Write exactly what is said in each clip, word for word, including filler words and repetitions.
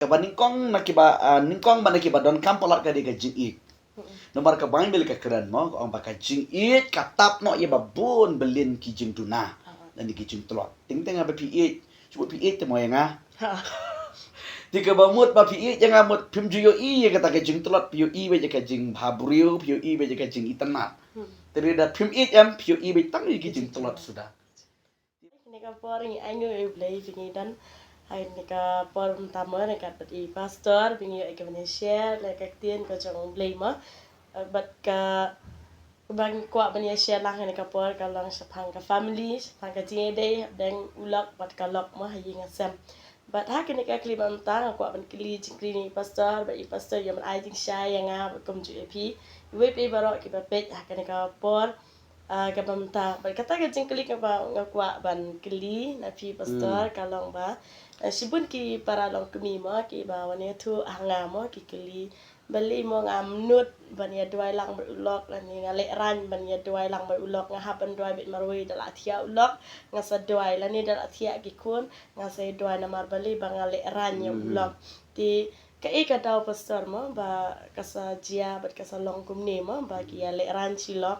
Kaba nyngkong na kiba, ah, nyngkong ba na kiba donkam palat ka dei ka jingïeit. Namar ka Baibl ka kren mo, ka ong ba ka jingïeit ka tap noh ïa ba bun bylin ki jingduna. Lane ki jingtlot. Teng teng haba phi ïeit, shu phi ïeit te mo ïa nga. Te kaba mut ba phi ïeit ïa nga mut phim ju ïohi ïa kata ka jingtlot, phi ïohi beit ïa ka jingbha briew, phi ïohi beit ïa ka jingitynnad. Te lada phim ïeit em, phi ïohi beit tang ïa ki jingtlot suda. Kane ka por ngi ai nguh ïa U Blei ba ngi don ha kane ka por mynta mo, ne kat bad i pastor ba ngi ïoh ïa ka ban ïa share leh ka ktien ka jong U Blei mo. Eh, bad ka, kaba ngi kwah ban ïa share lang ha kane ka por ka long shaphang ka family, shaphang ka jingïadei hapdeng u lok bad ka lok mo ha ïing ha sem. Bad ha kane ka khyllipmat mynta nga kwah ban kylli jingkylli na i pastor, bad i pastor ïa ban ai jingshai ïa nga bad kumjuh ïa phi. Iwei pa iwei baroh kiba peit ha kane ka por, ah, kaba mynta. Bad kata ka jingkylli kaba nga kwah ban kylli na phi pastor, ka long ba, eh, shibun ki para longkmie mo kiba wan ïathuh ha nga mo ki kylli, balei mo ngam nud ban ïa duwai lang bad u lok, lane nga lehraiñ ban ïa duwai lang bad u lok, nga hap ban duwai beit marwei da la thiah u lok nga sa duwai, lane da la thiah ki khun nga sa ïa duwai, namar balei ba nga lehraiñ ïa u lok. Te kaei ka daw pastor mo ba ka sa jia bad ka sa long kumne mo ba ki ïa lehraiñ shi lok?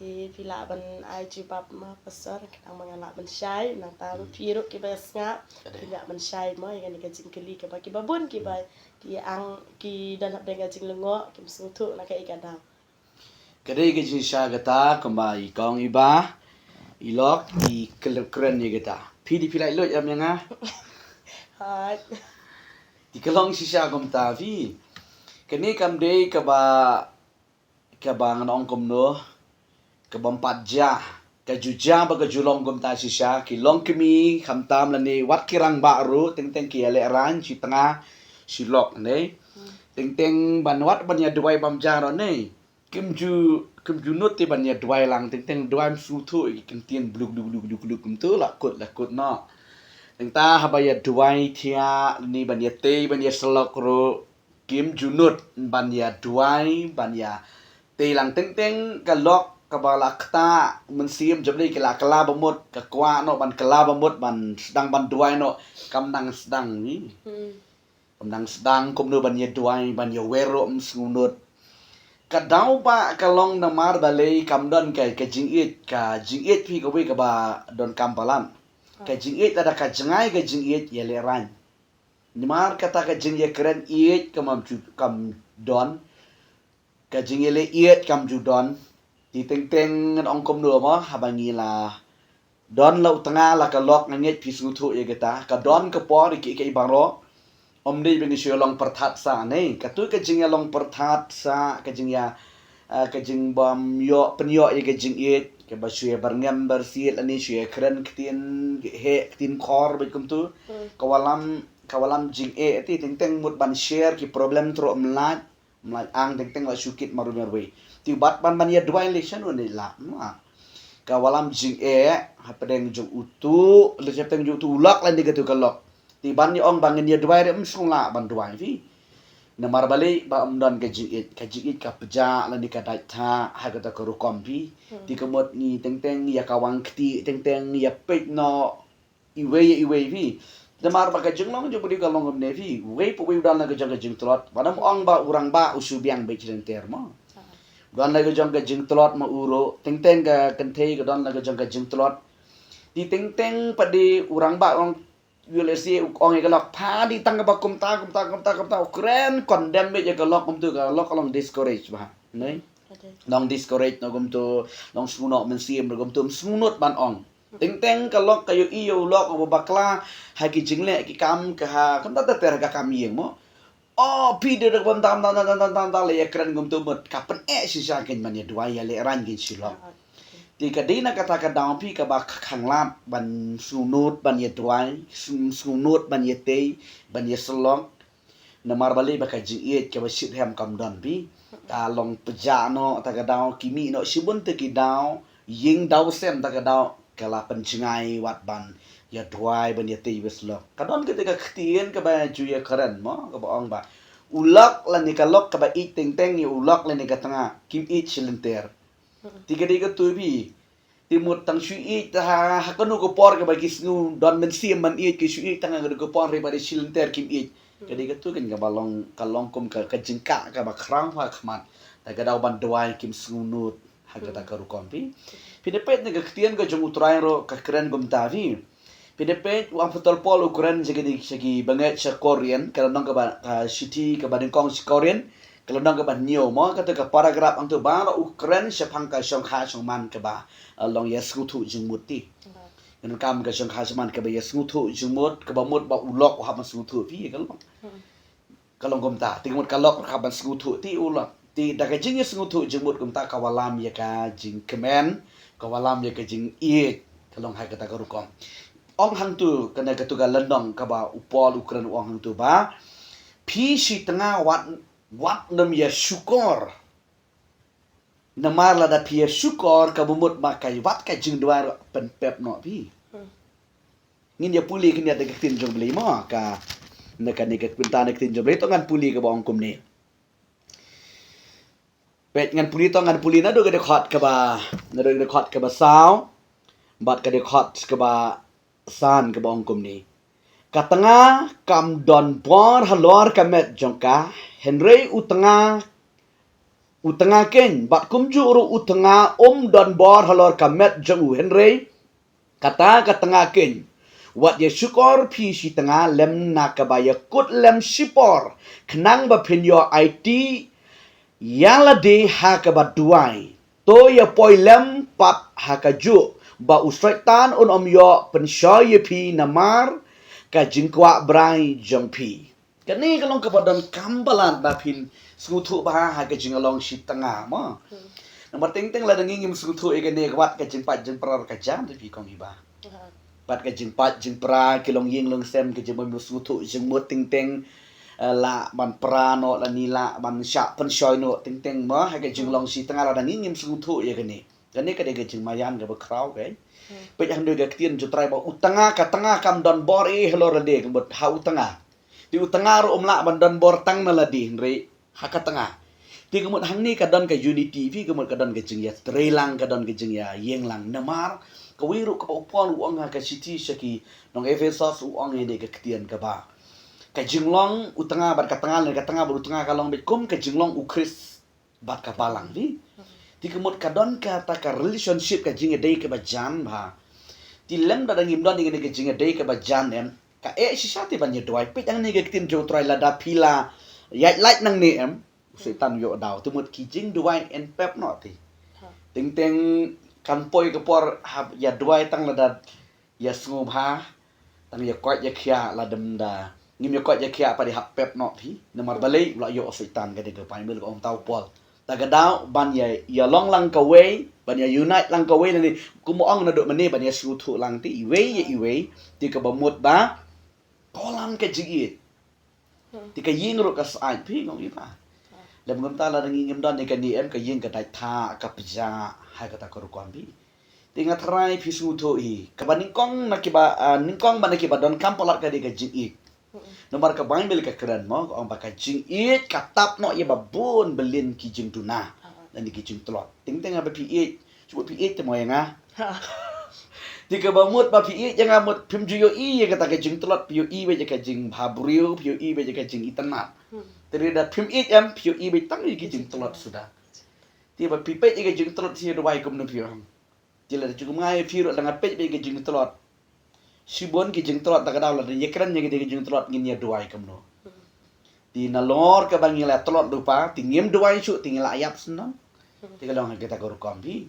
Te phi lah ban ai jubab mo pastor, khnang ba nga lah ban shai, nangta phi ruh kiba sngap phi lah ban shai mo ïa kane ka jingkylli kaba kiba bun kiba ki ang ki don hapdeng ka jinglyngngoh kim sngewthuh na kaei ka daw. Ka dei ka jingshisha kata kumba i kong i bah i lok i kren ïa kata. Phi dei phi lah lut ïa nga. Hooid. Te ka long shisha kumta phi. Kane kam dei kaba, kaba ngan ong kumno, kaba ym pat jia. Ka ju jia bad ka ju long kumta shisha, ki longkmie khamtam lane wat ki rangbah ruh teng teng ki ïa lehraiñ shi tnga shi lok ne. Teng teng ban wat ban ïa duwai bam ja ruh ne. Kim ju, kim ju nud te ban ïa duwai lang, teng teng duwai ym sngewthuh ïa ki ktien bluk bluk bluk bluk bluk kumtu la kut la kut noh. Teng ta haba ïa duwai thiah ne ban ïa tei ban ïa syllok ruh kim ju nud ban ïa duwai ban ïa tei lang, teng teng ka lok kaba la ktah mynsiem jong U Blei ki la kylla ba mut, ka kwah noh ban kylla ba mut ban sdang ban duwai noh, kam nang sdang ni. Kam nang sdang kumno ban ïa duwai ban ïa wer ruh ym sngewnud. Ka daw ba ka long namar balei kam don ka, ka jingïeit, ka jingïeit phi kawei kaba donkam palat. Ka jingïeit lada ka jngai ka jingïeit ïa lehraiñ. Namar kata ka jingïakren ïeit kam ju, kam don. Ka jingïaleh ïeit kam ju don. Te teng teng ngan ong kumno mo haba ngi la don la u tnga la ka lok, nga ngeit phi sngewthuh ïa kata. Ka don ka por ïa kiei kiei baroh. Ym dei ba ngi shu ïa long pyrthat sah ne. Katu ka jingïalong pyrthat sah, ka jingïa, ah, ka jingbym ïoh pynïoh ïa ka jingïeit, kaba shu ïa byrngem byrsied lane shu ïa kren ktien heh ktien khor bad kumtu. Ka wallam, ka wallam jingeh te teng teng mut ban share ki problem te ruh ym lah. Ym lah ang teng teng la shu kit marwei marwei. Te bad ban ban ïa duwai lei shano ne lah. Ka wallam jingeh hapdeng jong utu, lei hapdeng jong utu u lok lane katu ka lok. Te ban ïa ong ba ngin ïa duwai re ym sngewlah ban duwai phi. Namar balei ba ym don ka jingïeit, ka jingïeit ka pjah lane ka dait thah ha kata ka rukom phi. Te ka mut ngi teng teng ïa kawang kti, teng teng ïa peit noh iwei ïa iwei phi. Namar ba ka jinglong jong u briew ka long kumne phi. Uwei pa uwei u don la ka jong ka jingtlot. Ba ym ong ba u rangbah u shu biang beit shi lynter mo. U don la ka jong ka jingtlot ma u ruh. Teng teng ka kynthei ka don la ka jong ka jingtlot. Te teng teng pat de u rangbah ong, u lehse u ong ïa ka lok, pha dei tang kaba kumta kumta kumta kumta, u kren condemn beit ïa ka lok kumtu, ka lok ka long discourage bha. Ne? Long discourage noh kumtu, long sngewnoh mynsiem noh kumtu, ym sngewnud ban ong. Teng teng ka lok ka ïohi ïa u lok uba bakla ha ki jingleh ki kam ka ha, kumta ter ter ha ka kam ïing mo. O phi dei da bym tam tam tam tam tam tam la ïa kren kumtu mut, ka pyneh shisha kein ban ïa duwai ïa lehraiñ kein shi lok. Te ka dei na kata ka daw phi kaba khanglad ban sngewnud ban ïa duwai, sng-, sngewnud ban ïa tei, ban ïa syllok. Namar balei ba ka jingïeit kaba shitrhem kam don phi. Ka long pjah noh ta ka daw, ki mih noh shibun te ki daw, ïing daw sem ta ka daw, ka la pynjngai wat ban ïa duwai ban ïa tei ba syllok. Ka don kata ka ktien kaba ju ïa kren mo, kaba ong ba u lok lane ka lok kaba ïeit teng teng ïa u lok lane ka tnga kim ïeit shi lynter. Te ka dei katu phi. Te mut tang shu ïeit ha, ha kano ka por kaba ki sngew don mynsiem ban ïeit, ki shu ïeit tang ha kano ka por, hynrei ba dei shi lynter kim ïeit. Ka dei katu kan kaba long, ka long kum ka, ka jingkah kaba khraw ha khmat. Da ka daw ban duwai kim sngewnud ha kata ka rukom phi. Phi da peit na ka ktien ka jong U Trai ruh ka kren kumta phi. Phi da peit u Apostol Paul u kren sha ki, sha ki bangeit sha Korin, ka lynnong kaba, ka shithi kaba nyngkong sha Korin, ka lynnong kaba hynñiew mo, kata ka paragraph hangto ba ruh u kren shaphang ka shongkha shongman kaba, eh, long ïa sngewthuh jingmut ti. Ngan kam ka shongkha shongman kaba ïa sngewthuh jingmut, kaba mut ba u lok u hap ban sngewthuh phi ka long. Ka long kumta, ti ka mut ka lok u hap ban sngewthuh ti u lok. Ti da ka jingïa sngewthuh jingmut kumta ka wallam ïa ka jingkmen, ka wallam ïa ka jingïeit, ka long ha kata ka rukom. Ong hangto, kane katu ka lynnong kaba u Paul u kren u ong hangto ba. Phi shi tnga wat, wat nym ïa shukor. Namar lada phi ïa shukor ka mut ba ka wat ka jingduwai ruh pynpep noh phi. Ngin ïa pule kane da ka ktien jong Blei mo ka, na kane ka ktien, na ka ktien jong Blei to ngan pule kaba ong kumne. Peit ngan pule to ngan pule naduh ka dkhot kaba, naduh ka dkhot kaba saw bad ka dkhot kaba san kaba ong kumne. Ka tnga kam don bor halor ka met jong ka, hynrei u tnga, u tnga keiñ, bad kumjuh ruh u tnga um don bor halor ka met jong u, hynrei kata ka tnga keiñ. Wat ïa shukor phi shi tnga lem na kaba ïa kut lem shipor, khnang ba phin ïoh aiti ïa lade ha kaba duwai. To ïa poi lem pat ha kajuh ba u Soitan un ym ïoh pynshoi ïa phi namar ka jingkwah brai jong phi. Kane ka long kaba donkam palat ba phin sngewthuh bha ha ka jinglong shi tnga mo. Namar teng teng lada ngi ngim sngewthuh ïa kane, wat ka jingpait jingpra ka jan te phi kong i ba. Pat ka jingpait jingpra, ki longïing longsem, ka jingmut sngewthuh jingmut teng teng, eh, lah ban pra noh lane lah ban shah pynshoi noh teng teng mo, ha ka jinglong shi tnga lada ngi ngim sngewthuh ïa kane. Kane ka dei ka jingmaïan kaba khraw keiñ. Peit hangno ka ktien jong U Trai ba u tnga, ka tnga kam don bor ei halor lade, ka mut ha u tnga. Te u tnga ruh um lah ban don bor tang na lade, hynrei ha ka tnga. Te ka mut hangne ka don ka unity phi, ka mut ka don ka jingïatreilang, ka don ka jingïaïenglang. Namar kawei ruh kaba u Paul u ong ha ka shithi sha ki nong Ephesos u ong ïa kane ka ktien kaba, ka jinglong u tnga bad ka tnga lane ka tnga bad u tnga ka long beit kum ka jinglong u Khrist bad ka balang phi. Te ka mut ka don kata ka relationship, ka jingïadei kaba jan bha. Te lem da ngim don ïa kane ka jingïadei kaba jan em, ka eh shisha te ban ïa duwai. Peit hangne ka ktien jong U Trai, lada phi la ïaid lait nangne em, u Soitan u ïoh daw. Te mut ki jingduwai yn pep noh te. Teng teng kan poi ka por hap ïa duwai tang lada ïa sngewbha, tang ïa koit ïa khiah, lada ym da ngim ïa koit ïa khiah pat i hap pep noh phi. Namar balei? U la ïoh u Soitan, ka dei ka Baibl ka ong, tau Paul. Da ka daw ban ïa, ïa long lang kawei, ban ïa unite lang kawei lane, kum u ong naduh mynne, ban ïa sngewthuh lang te iwei ïa iwei, te kaba mut ba ka wallam ka jingïeit. Te ka ïing ruh ka sait phi kong i ba. Lem kumta lada ngi ngim don ïa kane em, ka ïing ka dait thah, ka pjah ha kata ka rukom phi. Te nga tharai phi sngewthuh hi, kaba nyngkong na kiba, ah, nyngkong bad na kiba donkam palat ka dei ka jingïeit. Namar ka Baibl ka kren mo, ka ong ba ka jingïeit ka tap noh ïa ba bun byllien ki jingduna lane ki jingtlot. Teng teng haba phi ïeit, shu phi ïeit te mo ïa nga. Te kaba mut ba phi ïeit ïa nga mut phim ju ïohi ïa kata ka jingtlot, phi ïohi beit ïa ka jingbhabriew, phi ïohi beit ïa ka jingitynnad. Te lada phim ïeit em, phi ïohi beit tang ïa ki jingtlot suda. Te ba phi peit ïa ka jingtlot, phi duwai kumno phi ong? Te lada ju kum nga ïa phi ruh, lada nga peit beit ïa ka jingtlot, shibun ki jingtlot, da ka daw lada ïa kren ïa ka jingtlot ngin ïa duwai kumno? Te nalor kaba ngi la tlot lypa, te ngim duwai shuh, te ngi la ïap syndon. Te ka long ha kata ka rukom phi.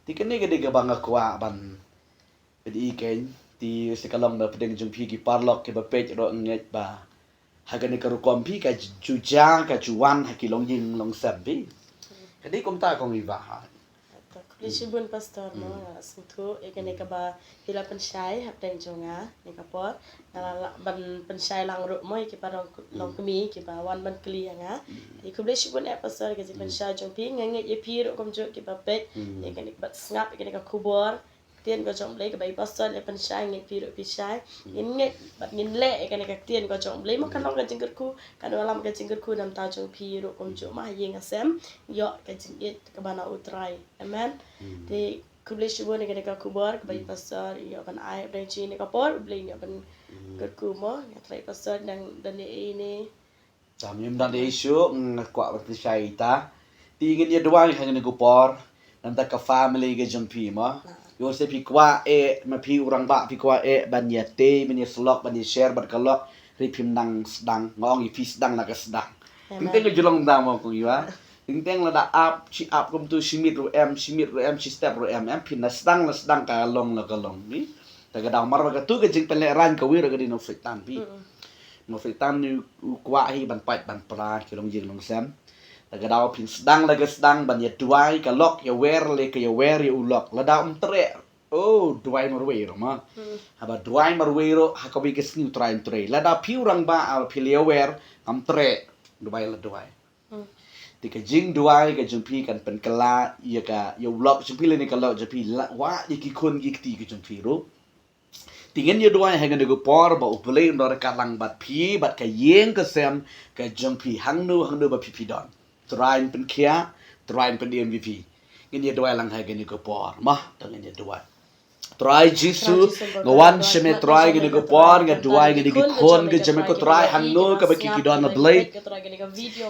Te kane ka dei kaba nga kwah ban peit ïa kane, te sa ka long ba pdeng jong phi ki paralok kiba peit ruh, ngeit ba ha kane ka rukom phi ka ju jia, ka ju wan ha ki longïing longsem phi. Ka dei kumta kong i ba. To khublei shibun Pastor mo, nga sngewthuh ïa kane kaba phi la pynshai hapdeng jong nga ne ka por. Nga la lah ban pynshai lang ruh mo ïa ki paralok longkmie kiba wan ban kylli ïa nga. Te khublei shibun eh Pastor ka jingpynshai jong phi, nga ngeit ïa phi ruh kumjuh kiba peit ïa kane, bad sngap ïa kane ka khubor ktien ka jong U Blei kaba i Pastor la pynshai, ngeit phi ruh phi shai. Ngin ngeit bad ngin leh ïa kane ka ktien ka jong U Blei mo, kan long ka jingkyrkhu, kan wallam ka jingkyrkhu na bynta jong phi ruh kumjuh mo, ha ïing ha sem, ïoh ka jingïeit kaba na U Trai. Amen. Te Khublei shibun ïa kane ka khubor kaba i pastor i ïoh ban ai ha pdeng jong kane ka por, U Blei un ïoh ban kyrkhu mo. Nga trai pastor dang don ïa ine. Tam ym don ïa shuh, nga kwah ban pynshai ïa ita. Te ngin ïa duwai ha kane ka por. Namar ka family ka jong phi mo. Ïoh se phi kwah eh, ma phi u rangbah phi kwah eh ban ïa tei, ban ïa slok, ban ïa share bad ka lok. Ri phim nang sdang, nga ong ïa phi sdang la ka sdang. Teng teng ka jong long da mo kong ïa. Teng teng lada ap, shi ap kumtu shi miet ruh em, shi miet ruh em, shi step ruh em, em phi na sdang la sdang, ka long la ka long. Ni. Ta ka daw mar ba katu ka jingpynlehrain kawei ruh ka dei na u Soitan phi. Na u Soitan ni u kwah hi ban pait ban pra ki longïing longsem. Ta ka daw phin sdang la ka sdang ban ïa duwai ka lok ïa wer le ka ïa wer ïa u lok. Lada um treh. Oh, duwai marwei ruh ma. Haba duwai marwei ruh ha kawei ka sngi u Trai um trei. Lada phi u rangbah phi la ïa wer ngam treh. Duwai la duwai. Te ka jingduwai ka jong phi kan pynkylla ïa ka, ïa u lok jong phi lane ka lok jong phi, la wad ïa ki khun ki kti ka jong phi ruh. Te ngin ïa duwai ha kane ka por ba U Blei un don ryngkat lang bad phi bad ka ïing ka sem ka jong phi hangno hangno ba phi phi don. Trai un pynkhiah, Trai un pynim ïa phi. Ngin ïa duwai lang ha kane ka por. Mo, to ngin ïa duwai. Trai Jisu, nga wan sha me Trai kane ka por, nga duwai kane ki khun ka jong me ko Trai hangno kaba ki ki don A Blei.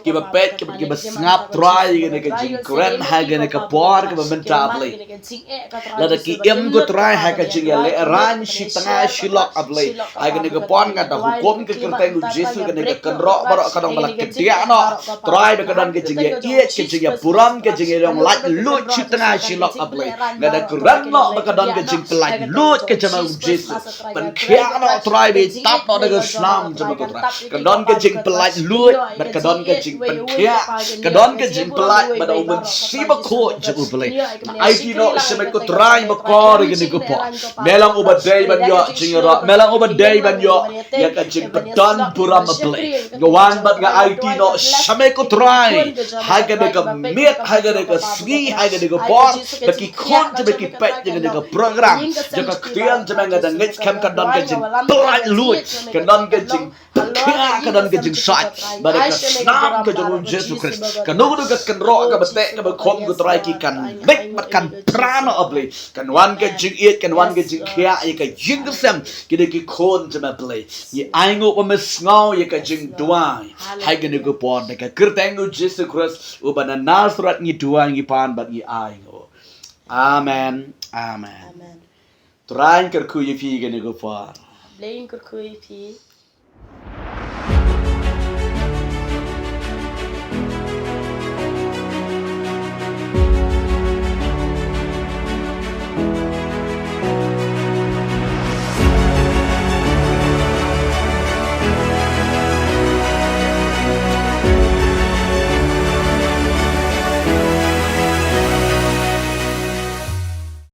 Kiba peit, kiba, kiba sngap Trai kane ka jingkren ha kane ka por kaba mynta A Blei. Lada ki im ko Trai ha ka jingïalehrain shi tnga shi lok A Blei. Ha kane ka por nga da hukum ka kyrteng u Jisu kane ka kynroh baroh ka dong ba la kdiah noh. Trai ba ka don ka jingïaieit, ka jingïaburom, ka jingïalong laitluid shi tnga shi lok A Blei. Nga da kren noh ba ka don ka jingpynlaitluid ka jong u Jisu. Pynkhiah noh Trai ba i tap noh da ka snam jong me ko Trai. Ka don ka jingpynlaitluid bad ka don ka jingpynkhiah. Ka don ka jingpynlait bad u Mynsiem Bakhuid jong U Blei. Aiti noh sha me ko Trai ba kor ïa kane ka por. Me long uba dei ban ïoh jingïarap. Me long uba dei ban ïoh ïa ka jingpyndonburom A Blei. Nga wan bad nga aiti noh sha me ko Trai. Ha kane ka miet, ha kane ka sngi, ha kane ka por. Ba ki khun jong me ki peit ïa kane ka program jong ka ktien jong me nga da ngeit skhem ka don ka jingpynlaitluid, ka don ka jingpynkhiah, ka don ka jingsait. Bad ka snam ka jong u Jisu Khrist. Kano kano ka kynroh kaba teh kaba khum ko Trai ki kan leit bad kan pra noh A Blei. Kan wan ka jingïeit, kan wan ka jingkhiah ïa ka ïing ka sem. Ki dei ki khun jong me A Blei. Ngi ainguh ba me sngew ïa ka jingduwai ha kane ka por da ka kyrteng u Jisu Khrist uba na Nasareth ngi duwai ngi pan bad ngi ainguh. Amen. Amen. Trai un kyrkhu ïa phi kane ka por. Blei un kyrkhu ïa phi.